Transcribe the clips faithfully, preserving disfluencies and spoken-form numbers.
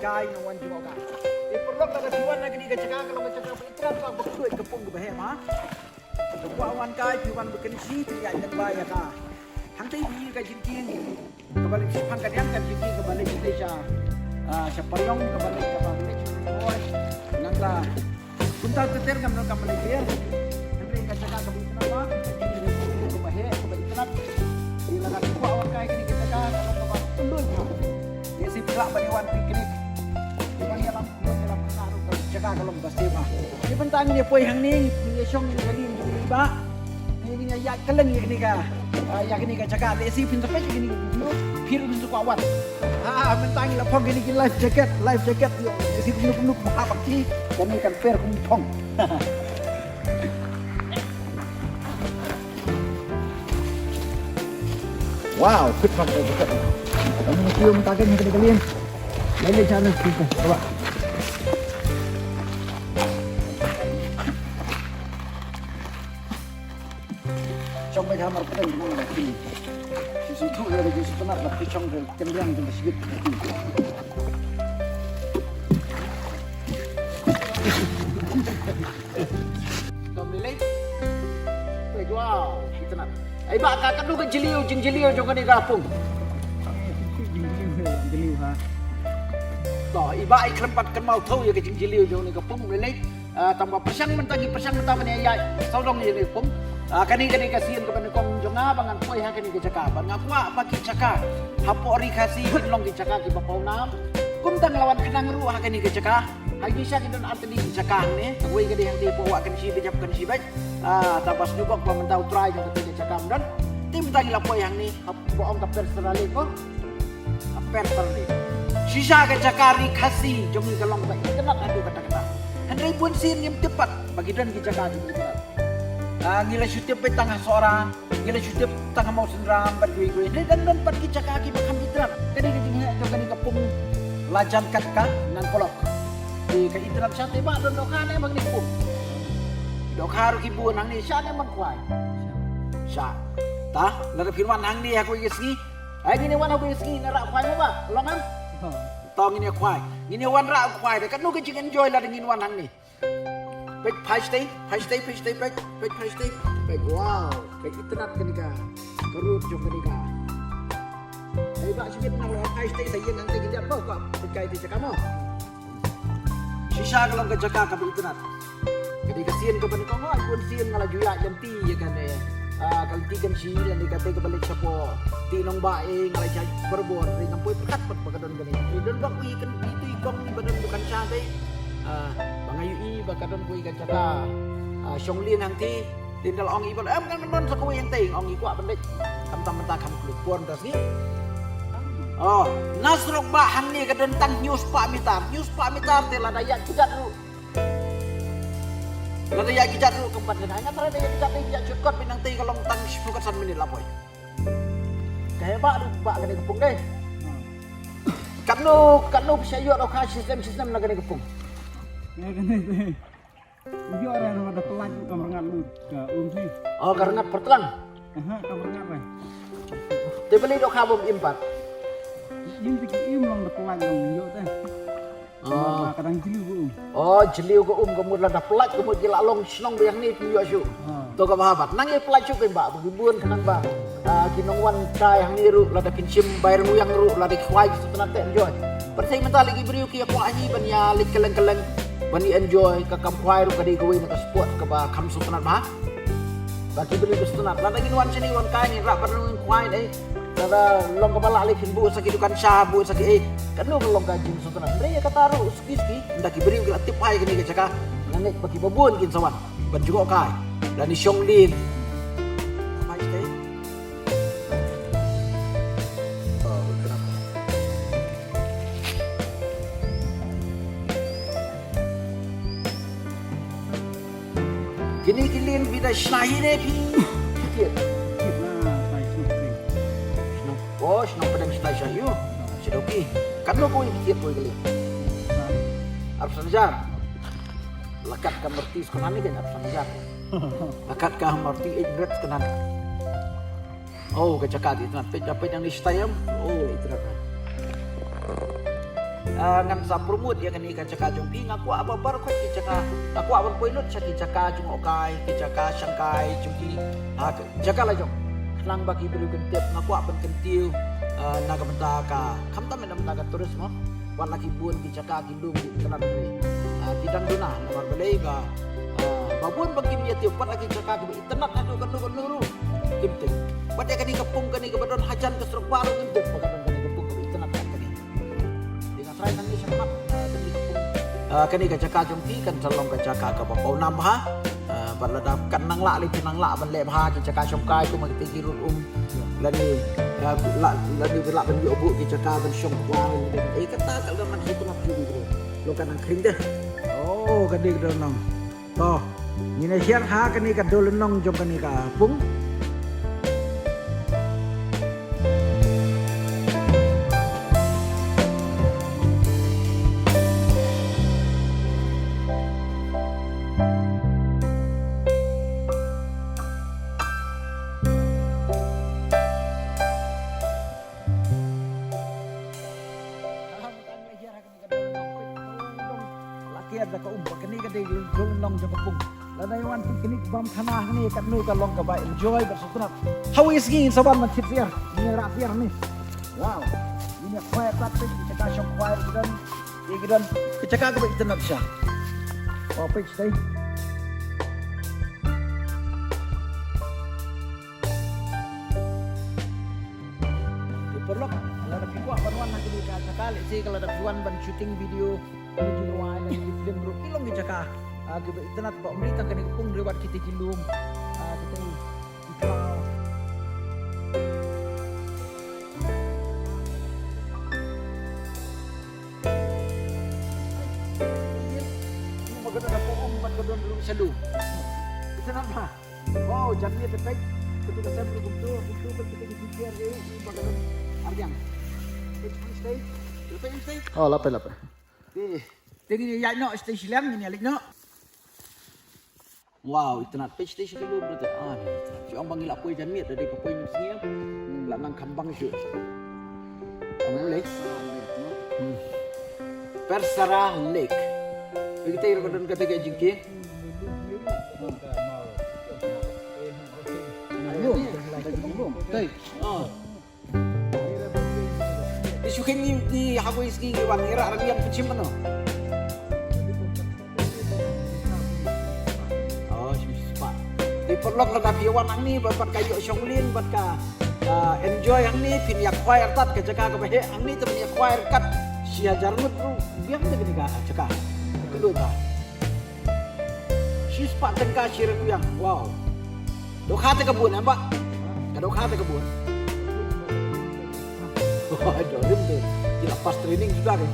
Kai na wan jngoh ka. Te paralok, lada phi wan na kane ka jaka, ka long ka jaka ba itynnad, ba khuid, ka pung kaba heh ma. Te kwah wan kai, phi wan ba kynshi, te ïa ïeng ba ïa ka. Hangtei phi ïohi ka jingkieng kaba leit shaphang ka diang, ka jingkieng kaba leit sha, ah, sha pariong, kaba leit, kaba leit sha pariong. Nangta kumta ter ter ngam don kam leit ter. Hynrei ka jaka kaba itynnad, kaba heh, kaba itynnad. Ïa lada phi kwah wan kai kane ka jaka, kaba, kaba tundun. Ïa shu phi lah ban ïa wan picnic. Ïa ban ïalam, ïalam ka jaka ka long ba safe. Te mynta ngin ïa poi hangne, ngin ïa shong ïa kane, ngin ïa ba. Ngin ïa ïaid kylleng ïa kane ka, ah, ïa kane ka jaka. Lehse phin sa peit ïa kane ka video, phi ruh phin sa kwah wan. Ah, mynta ngi la phong kine ki life jacket, life jacket ïa. Lehse kumno kumno ba ha baki, kane kan per kum phong. Wow, fit bang, fit bang. Kamu mesti minta kan ni kali-kali. Lain dia channel kita. Coba. Chong ba jam ar pdeng nang ba ki. Shi su tu ya ki su tnat ba ki chong ba ken liang ba shi git. Kam lei lei. Wei, wow, shi tnat. Ai ba ka kanu ka jylliew, jingjylliew jong kane ka pung. Jylliew, jylliew ha. To, i ba i khlem pat kynmaw thaw ïa ka jingjylliew jong kane ka pung lei lei. Ah, tang ba pyrshang mynta ngi pyrshang mynta ban ïa ïaid sawdong ïa kane ka pung. Ah, kane kane ka sien kaba nyngkong jong nga ba ngan poi ha kane ka jaka. Ba nga kwah ba ki jaka hapoh Ri Khasi kin long ki jaka kiba paw nam. Kumta nga la wan khnang ruh ha kane ka jaka. Ha kine sha ki don ar tylli ki jaka hangne. Kawei ka dei hangtei hapoh Wah Kynshi, ba jap Kynshi beit. Ah, tang ba sngewbok ba mynta u trai jong kata ka jaka ym don. Te mynta ngi la poi hangne. Hapoh ong ka personally ko. Ka personally. Shisha ka jaka Ri Khasi jong ngi ka long ba itynnad haduh katta katta. Hynrei bun sien ngim tip pat ba ki don ki jaka kiba itynnad. Ah, ngi la shu tip beit tang ha Sohra, ngi la shu tip tang ha Mawsynram bad kiwei kiwei. Hynrei dang don pat ki jaka kiba kham itynnad. Kane ka jingheh jong kane ka pung la jan kat ka Nangpylok. Te ka itynnad sha te ba don dohkha ne ba kane ka pung. Dohkha ruh ki bun hangne sha ne ban khwai. Sha. Ta, lada phin wan hangne ha kawei ka sngi. Ai, ngin ïa wan ha kawei ka sngi, ngin ïa rah khwai mo ba, long em? To ngin ïa khwai. Ngin ïa wan rah khwai, da katno ka jing enjoy lada ngin wan hangne. Peit phai shatei, phai shatei, phai shatei, peit, peit phai shatei. Peit, wow, peit itynnad kane ka. Ka road jong kane ka. Ai ba shibit na lo phai shatei sa ïeng hangtei ki dep mo ka. Peit kai te jaka mo. Shisha ka long ka jaka kaba itynnad. Ka dei ka sien kaba nyngkong, ai bun sien nga la ju ïaid lynti ïa kane. Ah, ka lynti Kynshi lane kata kaba leit shapoh Ti Nongbah, eh, nga la ïaid barabor, hynrei ngam poi pyrkhat pat ba ka don kane. Hynrei don bak ïa kane, ïa tu i kong ba don dukan sha te. Ah, ba nga ïohi ba ka don kawei ka jaka. Ah, shong lin hangtei. Te nga la ong ïa i ba, em, kan don sa kawei hangtei, ong i kwah ban leit. Khamtam mynta kham kloi por mynta sngi. Oh, na surok bah hangne ka don tang hynñiew spah meter, hynñiew spah meter te lada ïaid kjat ruh. Lada ïaid kjat ruh kam pat lyngngai, nga tharai da ïaid kjat dei ïaid shortcut beit, nangtei ka long tang shiphew khatsan minit la poi. Ka heh bah ruh bah kane ka pung dei. Katno, katno phi sa ïoh dohkha shi snem shi snem na kane ka pung. Ïa kane dei. Ïoh re, da pyllait kam rngat lut ka um shi. Oh, ka rngat pyrtlang. Aha, kam rngat re. Te balei dohkha bym im pat? Im te ki im, long da pyllait long ïoh te. Oh. Ka dang jylliew ka um. Oh, jylliew ka um, ka mut lada pyllait ka mut ki la long shnong ba ïa hangne phi ïoh shuh. Ah. To kaba ha bad nang ïa pyllait shuh kein bah, ba ki bun khnang ba. Ah, ki nongwan kai hangne ruh, lada phin shim bai ryngiang ruh, lada ki khwai ki sngewtynnat te enjoy. Pyrthei mynta lei ki briew ki ïa kwah hi ban ïa leit kylleng kylleng, ban ïa enjoy, ka kam khwai ruh ka dei kawei na ka sport kaba kham sngewtynnat bha. Ba ki briew ki sngewtynnat. Lada ngin wan shane wan kai ngin rah ban rung khwai ne. Lada long kaba lah lei phin buh sa ki dukan sha, buh sa ki ei. Katno ka long ka jingsngewtynnat. Hynrei ïa kata ruh suki suki, ynda ki briew ki la tip ïa kane ka jaka, nga ngeit ba kiba bun kin sa wan ban jngoh kai lane shong lin. Ka phai shatei. Oh, kenapa? Kine ki lin phi da shna hi ne phi? Kit. Kit na, tai shnong pdeng. Shnong. Oh, shnong pdeng shna sha yu. Sha doki. Katno kawei phi kit kawei ka lin? Arphew san hajar. La kat ka murti skhem ne kan arphew san hajar. La kat ka murti eight hundred skhem. Oh, ka jaka te itynnad, peit, peit nangne shatai em. Oh, itynnad. Ah, ngan sa promote ïa kane ka jaka jong phi, nga kwah ba baroh ki jaka, nga kwah ban poi lut sha ki jaka jngohkai, ki jaka shangkai jong ki, ah, jaka la jong. Khnang ba ki briew kin tip, nga kwah ban kyntiew, ah, na ka bynta ka, khamtam na ka bynta ka tourism mo. Wat la ki bun ki jaka ki lum ki itynnad, ah, ki dang duna namar balei ba, ah, ba bun ba kim ïatip, wat la ki jaka kiba itynnad haduh katno katno ruh kim tip. Wat ïa kane ka pung kane kaba don hajan ka surok baroh kim tip ba ka don kane ka pung kaba itynnad kat kane. Te nga try nangne shakhmat, ah, kane ka pung. Ah, kane ka jaka jong phi kan sa long ka jaka kaba pawnam bha. Ah, bad lada kan nang lah lei phi nang lah ban leh bha ki jaka shongkai kum kita ki rud um. Lane, ah, lah, lane lah ban ïoh buh ki jaka ban shong kwai lane eh kata ka lah nang hitung up jong ki. Lo kan nang khring deh. Oh, ka dei ka dei nang. To, ngin ïa hiar ha kane ka dol lynnong jong kane ka pung. La kiar da ka um ba kane ka dei dol lynnong jong ka pung. Lada ïa wan picnic bam khana hangne katno ka long kaba enjoy bad sngewtynnat. Hawei sngi ngin sa wan ban thied syiar, ngin ïa rah syiar hangne. Wow. Ngin ïa khwai tat peit ki jaka shong khwai ki don, ki don ki jaka kaba itynnat sha. Wow, peit shatei. Te paralok, lada phi kwah ban wan ha kine ki jaka, lehse ka lada phi wan ban shooting video, kine ki rwai, kine ki film ruh, ki long ki jaka, ah, kiba itynnat ba ym dei tang kane ka pung, re wat kita ki lum, ah, kita ki khlaw. Ïa, ïa, ïa, ka don ka pung, ka don ruh shadow. Itynnat ba. Wow, janmiet te peit. Katu ka sem ruh kumtu, kumtu peit kita ki jingkiar eh, i ba ka don ardiang. Peit shatei. Peit shatei. Oh, la peit, la peit. Te, te ngin ïa ïaid noh shatei shiliang, ngin ïa leit noh. Wow, itynnat peit shatei shatei ruh brother. Ah, itynnat. Shu ong ba ngi la poi janmiet, da dei poi mynstep. La nang kham bang shuh. Ong lei. Hmm. Persara Lake. Peit kita ruh ka don kata ka jingkiar. Te shu kheiñ ngi, ngi hawei sngi ngi wan ngi rah rynïeng pynshim mano. Oh, shi spah. Te paralok lada phi wan hangne bad, bad ka ïoh shong lin bad ka, ah, enjoy hangne phin ïa khwai artat ka jaka kaba heh hangne te phin ïa khwai artat shi hajar ngut ruh biang te kane ka jaka. Kynduh ba. Shi spah tyngka shi rynïeng. Wow. Dohkha te ka bun em bah. Ka dohkha te ka bun. Oh, dorim te. Ki la pass training suda te.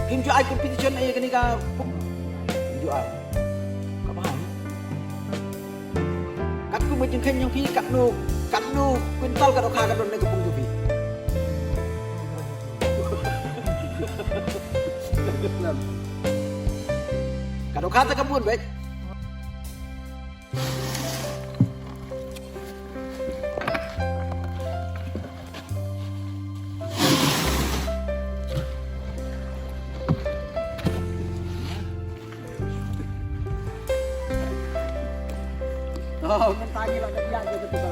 Kim ju ai competition ïa kane ka. Kim ju ai. Ka bha. Katkum ka jingkheiñ jong phi katno, katno kwintal ka dohkha ka don ne ka pung jong phi. Ka dohkha te ka bun beit. Oh, mynta ngi la ka ïa ka tu ba.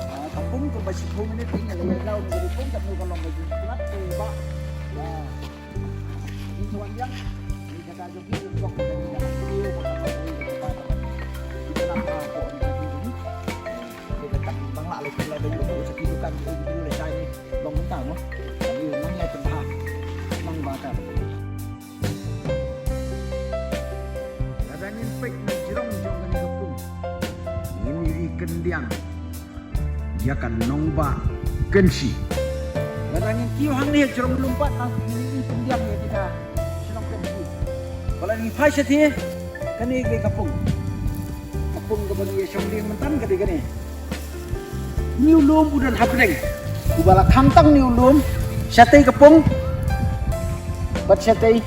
Ah, ka pung kumba shiphew minit ngi la ïa daw ngi pung ka tu ka long ka jingstad tu ba. Ya. Ngi tuan dia. Ngi kata jong ngi jong ka ngi ïa. Ngi ka ta ba ngi ka ta ba. Kita nak apa ni ka tu ni. Kita tak bang lah lagi lah dulu. Kita kan dulu lah saya ni. Long mynta mo. Nang ïa pynbha. Nang bakar. Lada ngin peit na jrong jong kane ka pung, ngin ïohi kyndiang ïa ka nongbah Kynshi. Lada ngin kiew hangne jrong lum pat nang ngin ïohi kyndiang ïa ka shnong Kynshi. Ba lada ngin phai shatei kane ka pung. Ka pung kaba ngi ïa shong ding mynta ka dei kane. Hynñiew lum u don hapdeng. Uba la khang tang hynñiew lum. Shatei ka pung. Bad shatei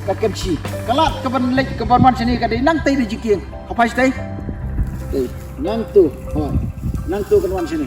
ka Kynshi. Ka lad kaban leit kaban wan shane ka dei nangtei da jingkieng. Hap phai shatei. Tei. Nangtu. Hoi. Nangtu kan wan shane.